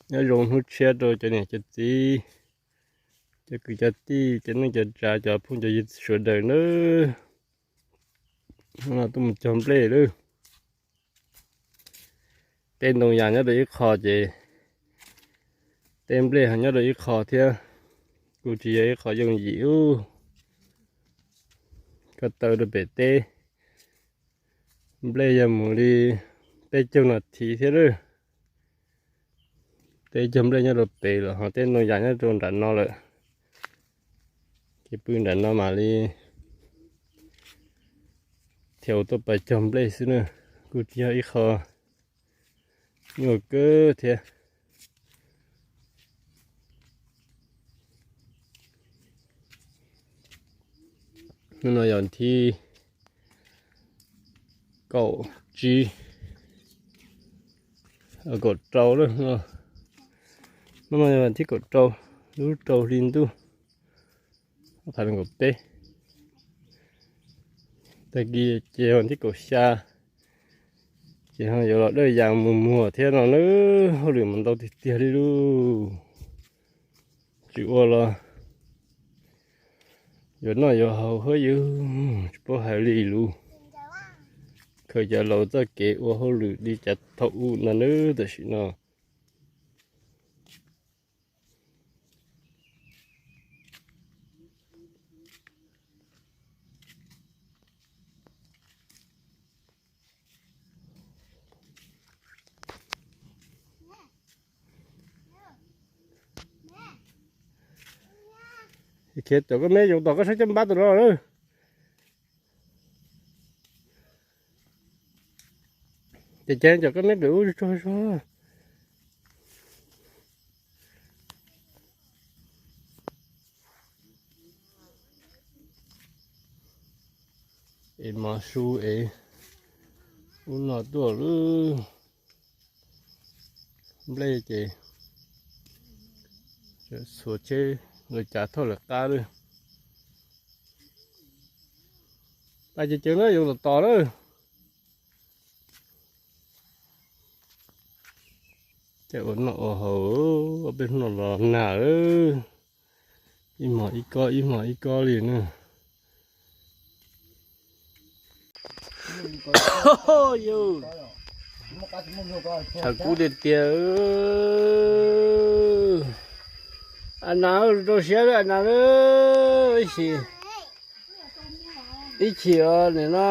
Nyob zoo hnub tshiab rau cov niam cov txiv, cov kwv cov tij, cov neej cov tsav, cov phooj cov ywg sawv daws nawb. Hnub no tuaj mus cog nplej lawm. Tej ntoo yas nyob rau ib qho ces tej nplej ho nyob rau ib qho thiab, kuj tsis yog ib qho yooj yim ub. Ko taw rau pem teb, nplej yog mus li peb caug nas this thiab lawm. Tej cog nplej nyob rau pem lawm ho tej ntoo yas nyob rau nram no lawm. Ces pw nram no mam li thiaj tuaj pais cog nplej xwb na, kuj tsis yog ib qho nyuaj kawg thiab. Hnub no yog thib kaum tsib, kaum rau lawm. Hnub no yog thib kaum rau, lub rau hli ntuj, ob phav nees nkaum peb. Tag kis ces yog thib kaum xya, ces ho yuav los dawj yas mus muag thiab no nawb. Hauj lwm mas ntau tiag tiag li lauj. Tsis ua los yuav noj yuav haus hab yus tsis paub hais li lus. Khaws cov laus txoj kev ua hauj lwm li cas thaum ub no nawb, tam sim no. Khiav tom koj meb, zoo tom koj saib coj npab tus no lawm. Ces ces cov koj meb pem ub tsuag tsuag. Es mov su es ub no tuaj lawm. Nplej ces txhua tsheb lawv cav thauj lawv qab lawm. Pais ces ces na, yuav tom tom lawm. Ces ua noj ua haus, ob peb hnub no los nag, ib hmos ib kob ib hmos ib kob li na. Yus, tshav kub tiag tiag. Anas, rau siab lawm anas, ib chim, ib chim os nim no.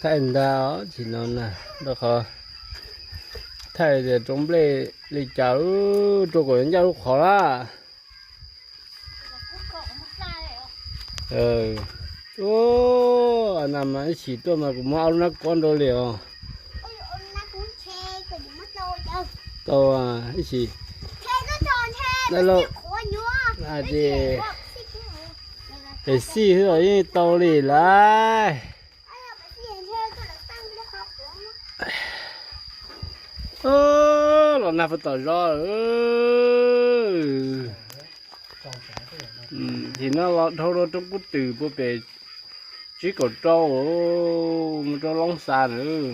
Thaij ntag os, chim no na, rau qhov thaij tias rau nplej li cas, rau kom yuav ncaj lub qhov lawm. Anas mas ib chim tuaj mas kuv muab ob lub nab kuab nrau li os. Tau ib chim. Hais tias pem xij xwb los yeej tau li lauj. Los nag puag tom zos. Tim no los dhau rau roob kub twm puag pem tsib kaum rau, mus rau Loob Xas lawm.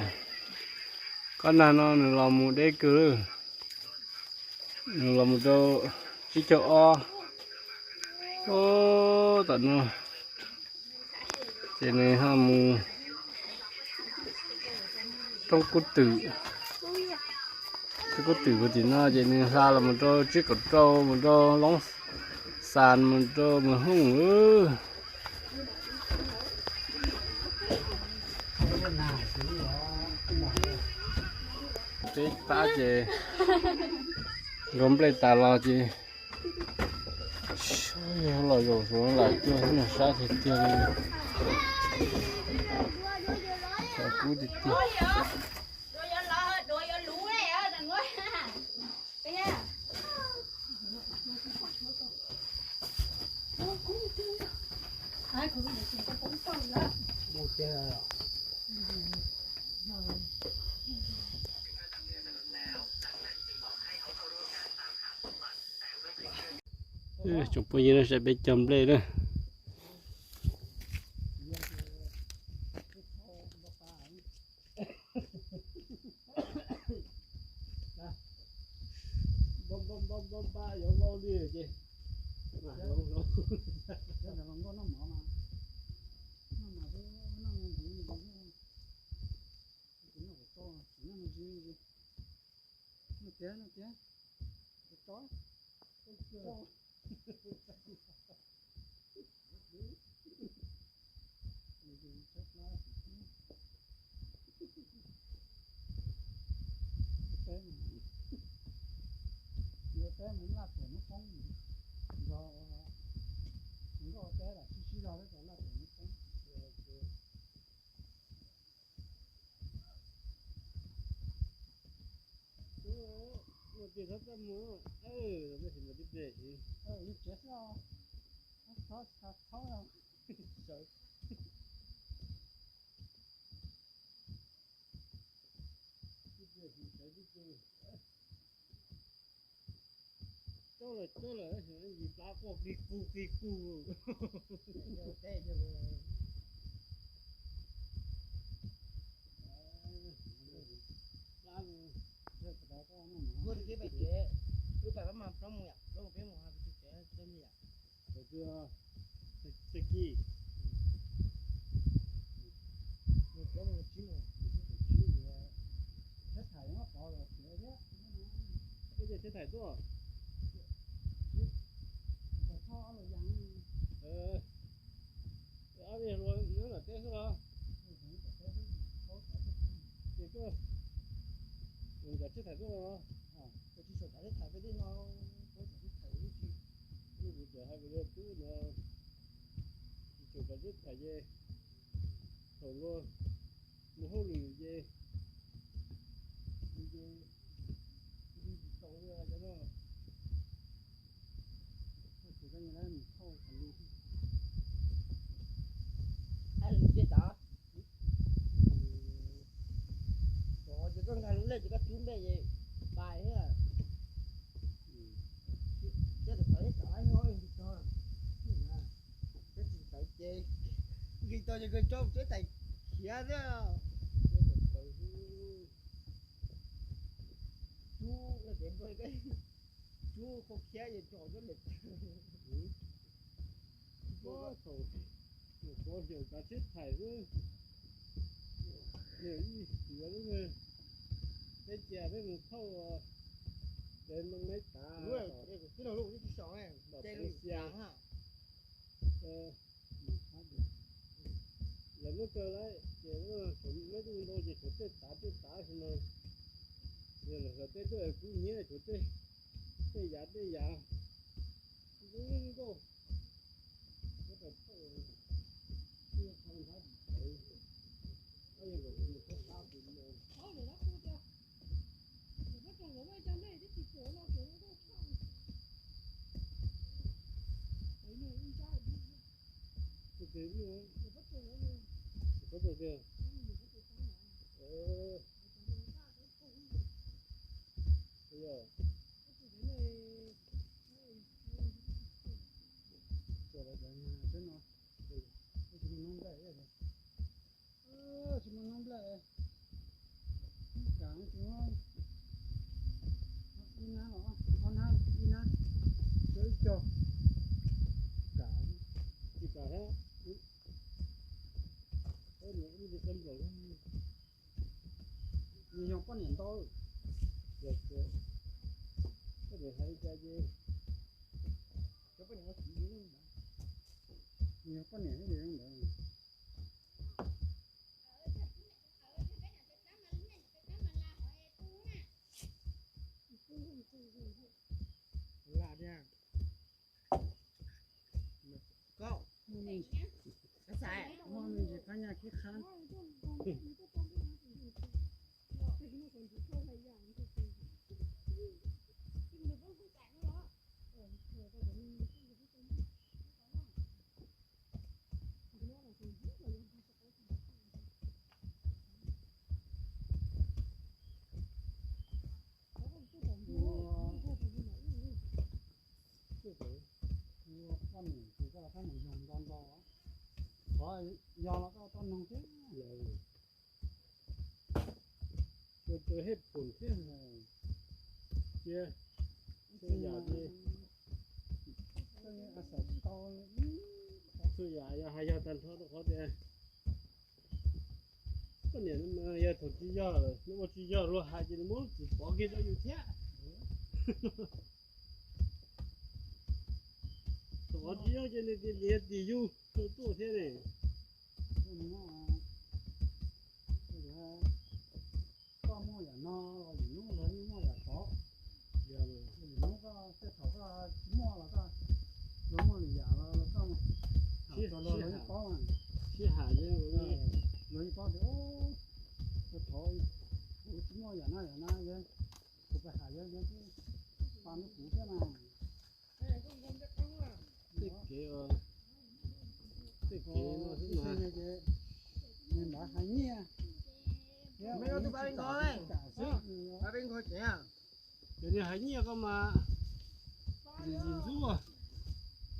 Kob nag no nws los mus deb kawg lawm. Nws los mus rau tsib caug ob. Tom no ces nws ho mus roob kub twm. Roob kub twm puag tim no ces nws hla los mus rau tsib kaum rau, mus rau Loob Xas, mus rau Mws Hooj lawm. Peb pab ces nkaug nplej tas los ces los zaum suav lam cuag niag sab tiag tiag li. Tshav kub tiag tiag. Tsoom phooj ywg, no saib peb cog nplej na. Pab pab pab yuav vau li ces mas hloov hloov. Cov ntawd los nkauj noj mov mas, noj mov twb noj ntawd, tsis noj kom tso, tsis noj me ntsis me ntsis. Noj tiag, noj tiag, tso, tso. Teb, yuav teb mus laj tuam muab poob, nrog, nrog teb los sib sib zog teb tau laj tuam muab poob. Ua tias txhob txaj muag, tab sis mas tib pliag xwb. Yeej tsev xwb os, txhob txhob txhob os. Tib pliag xwb sawv tib pliag. Tsob lawm tsob lawm, yus plab quaj qig qug qig qug. Kuv tus kheej pais tsev, wb pais pab mas plaub mus yom, plaub mus peb mus ha kuv tus tsev txog li yom. Tag kis, plaub mus tsib mus, tsib mus, thiab tham muab pov los tsev thiab. Peb cov thiab tham tuaj. Thaum ob los yas, ob li hluas nyob tom teb xwb los? Ces tuaj, mus cov thiab tham tuaj los? Tsis tau cov thiab tham peb tej no, kuv cov thiab tham ib tsis. Kuv cov hais kuv yog tub no, tsis tau cov thiab tham ces thaum luag mus hauj lwm ces, ces li tsis tau li cov no. Ces koj nyias lawv mus thauj qhov li. Ab, lwm tiaj tod. Tod ces koj nkag lub lej ces koj cub npej ces pais thiab. Thiab tod tod thiab tod nyob ib ntsis tog. Thiab tsis tawv ces nqis tau ces kawg tso thiab tais khiav thiab. Cub, cub qhov khiav ces tso cub niam. Thaum, thaum xyaum cov thiab tham xwb, niam ib yuav lub, peb cia peb mus thauj, ces nplooj meb tav, tib no lub tsis xyaum, ces lub xia. Lawv muab kaw lawm ces tshuav meb tuaj ntau ces tshuav tej tav tej tav xwb no. Yog lawv hluav tej tuaj kub hnyiab tshuav tej, tej yav tej yav zoo nkauj. Muab kaw thauj, ib qho nrab tsis tawv, ob yog nkaum tus mus thauj qab tus no. Tus twg, tus twg tiag? Tsis muaj noob nplej, tsis muaj noob nplej, kam tsis muaj ib nab los ob nab, ib nab, ib co, kam tsis kam thiab. Nws yog poj niam ntau, poj niam hais li cas ces, nws yog poj niam thiab li ntawd. Lam tiag. Koj, muaj me ntsis qab nyaj khib qhab. Ua, ua poj niam ces koj rov qab mus yog nto nto, qhov yog los koj tau noog thiab. Tus tus hej phoom thiab cia, ib Txhua yam yog hais yog tag nrho rau qhov tias koj niam yog thaum tsis yog lawm, nws ua tsis yog luag hais ces nws muab txiv pov kiag rau yus thiab. Thaum tsis yog ces nws tias liav tim yus tuaj thiab ne. Koj muaj yam no los lwm hnub los yeej muaj yam tod. Lwm hnub koj tej thaum koj tsis muaj los koj, luag muaj lwm yam los koj tham txog luag, luag yeej paub. Sib ham, luag yeej paub tias ua thaum kuv tsis muaj yam no yam no, kuv pais ham yawg, yawg twb pab kuv thiab mas. Tej kev, tej kev no xwb mas. Nws ntawd hais nyiaj, pab peb nkaug, pab peb nkaug ces, ces nws hais nyiaj koj mas zis zis ntxub.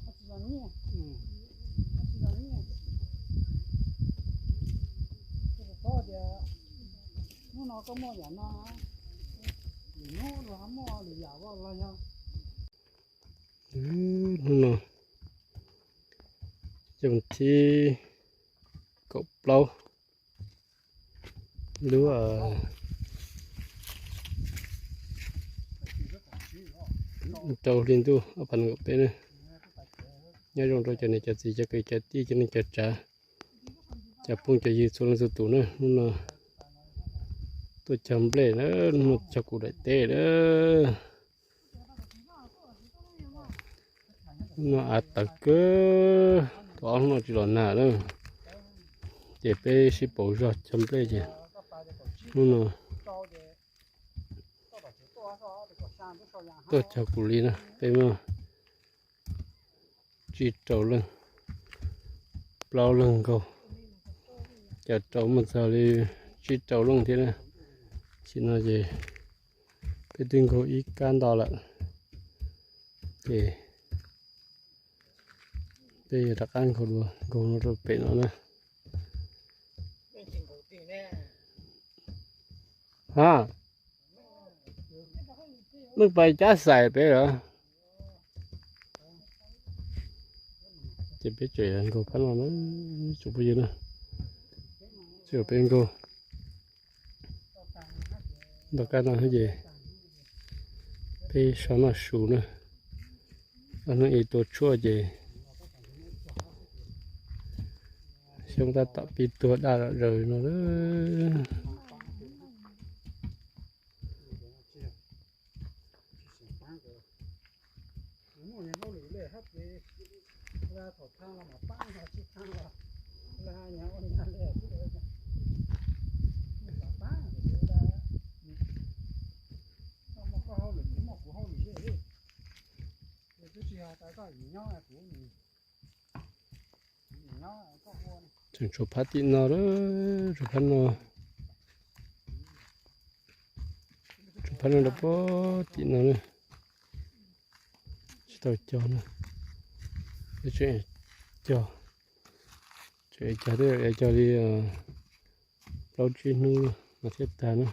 Tsis zoo nyiaj, tsis zoo nyiaj. Koj paub tias hnub no koj muaj yam no, lwm hnub luag ho muaj lwm yam los yog. Hnub no yog thib kaum plaub lub rau hli ntuj ob phav nees nkaum peb na. Nyob zoo rau cov niam cov txiv cov kwv cov tij cov neej cov tsav, cov phooj cov ywg txhua leej txhua tus na. Hnub no tuaj cog nplej na, hnub no cog kuv daim teb na. Hnub no av tawv kawg, tau ob hnub no tsis los nag na. Ces peb sib pauv zog cog nplej ces hnub no tuaj cog kuv li na. Peb muaj tsib rau leej, plaub leeg nkaug, cov rau muaj txog li tsib rau leej thiab na. Tam sim no ces peb twb nkaug ib kab ntau lawm, ces peb yuav rov qab nkaug dua, nkaug no rau pem no na. Ha, nej pais cab xais peb los? Ces peb tseem nkaug phab no na, tsoom phooj ywg na. Tseem peb nkaug ntau kab no ces peb so noj su na. Ob hnub ib tua tshuaj ces xyoob tab tom pib tuag daj zom zaws no lawm. Tseem tshuav phab tim no lawm, tshuav phab no, tshuav phab no rau pem tim no na. Tsis tau cog na, tseem cog, tseem cog, twb cog li plaub tsib hnub mas thiaj tag na.